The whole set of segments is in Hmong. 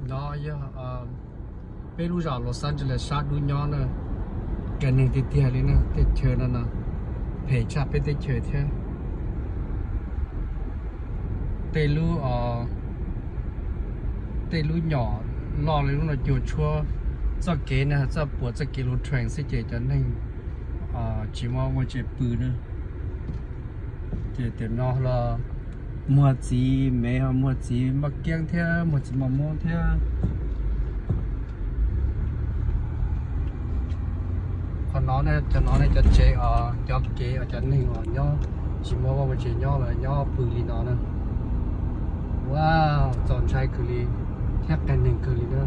No yog peb lub zos Los Angeles sab dub nyob na, cas neeg tiag tiag li na, tej chaw no no phem tshaj peb teb chaws thiab. Tej lub, tej lub nyom loj li lub no cuag tshuab, txoj kev na txoj puas txoj kev lub train xwb ces cov neeg tsis muaj ua tsev pw na. Ces tiam no los muag txiv mev ho muag txiv maj kiab thiab muag txiv maj muab thiab. Qhov no, cov no ne cov tsev os, cov kev os, cov neeg uas nyob tsis muaj vaj muaj tsev nyob los nyob pw li no na. Wow, txaus ntshai kawg li thiab qias neeg kawg li na.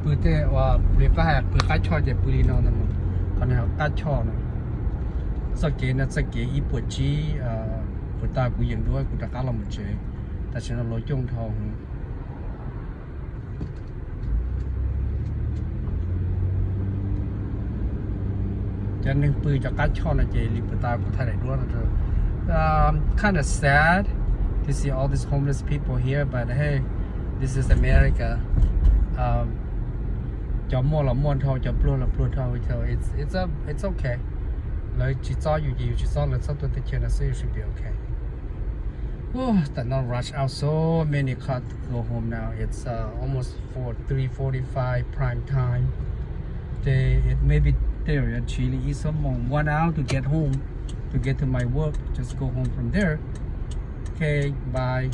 Pw tej uas li pab hais pw qab choj ces pw li no ntag. Qhov no qab choj no. Txoj kev no txoj kev ib puas tsib puas tag kuv yeem duab kuv rov qab los mus tsev. Tam sim no luag coob dhau. Cov neeg pw cov qab choj no ces li puas tag kuv thaij daim duab no. Kind of sad to see all these homeless people here, but hey, this is America. Cov muaj los muaj dhau, cov pluag los pluag dhau, so it's, it's, it's okay. Lawv tsis txob yus ces yus tsis txob lawv, txhob tuaj teb chaws no xwb, you should be okay. Whew, the night rush hour, so many cars to go home now. It's uh, almost four, three forty-five prime time. They, it maybe they're actually it's almost one hour to get home, to get to my work. Just go home from there. Okay, bye.